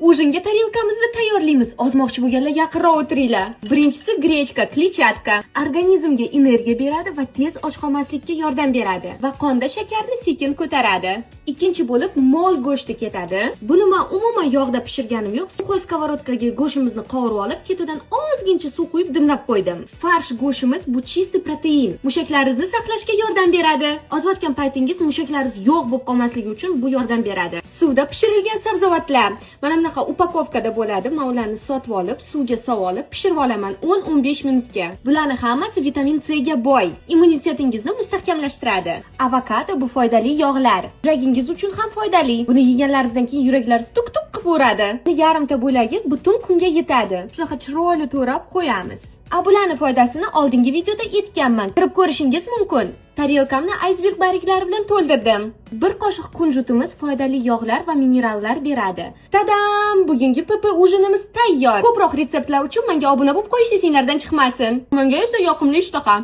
Ужин ga tarelkamizni tayyorlaymiz. Ozmoqchi bo'lganlar yaqinroq o'tiringlar. Birinchisi гречка, клетчатка. Organizmga energiya beradi va tez och qolmaslikka yordam beradi va qonda shakarni sekin ko'taradi. Ikkinchi bo'lib mol go'shti ketadi. Buni men umuman yog'da pishirganim yo'q. Сухой сковородка ga go'shtimizni qovurib olib, ketidan ozgincha suv quyib dimlab qo'ydim. Фарш go'shtimiz bu чистый protein. Mushaklaringizni saqlashga yordam beradi. Ozayotgan paytingiz mushaklaringiz yo'q bo'lib qolmasligi uchun bu yordam beradi. Suvda pishirilgan sabzavotlar. Mana bunaqa упаковка da bo'ladi. Men ularni sotib olib, suvga solib olib, pishirib olaman 10-15 minutga. Bularni hammasi vitamin C ga boy. Immunitetingizni mustahkamlashtiradi. Avokado bu foydali yog'lar. Yuragingiz uchun ham foydali. Buni yeganlaringizdan keyin yuraklaringiz tuk-tuk qilib uradi. Yarimta bo'lagi butun kunga yetadi. Shunaqa chiroyli to'rab qo'yamiz. A bularni foydasini oldingi videoda aytganman. Kirib ko'rishingiz mumkin. Tarelkamni aysberg barglari bilan to'ldirdim. Bir qoshiq kunjutimiz foydali yog'lar va minerallar beradi. Tadam! Bugungi PP ужин imiz tayyor. Ko'proq retseptlar uchun menga obuna bo'lib qo'yish esinglardan chiqmasin. Menga esa yoqimli ishtaha.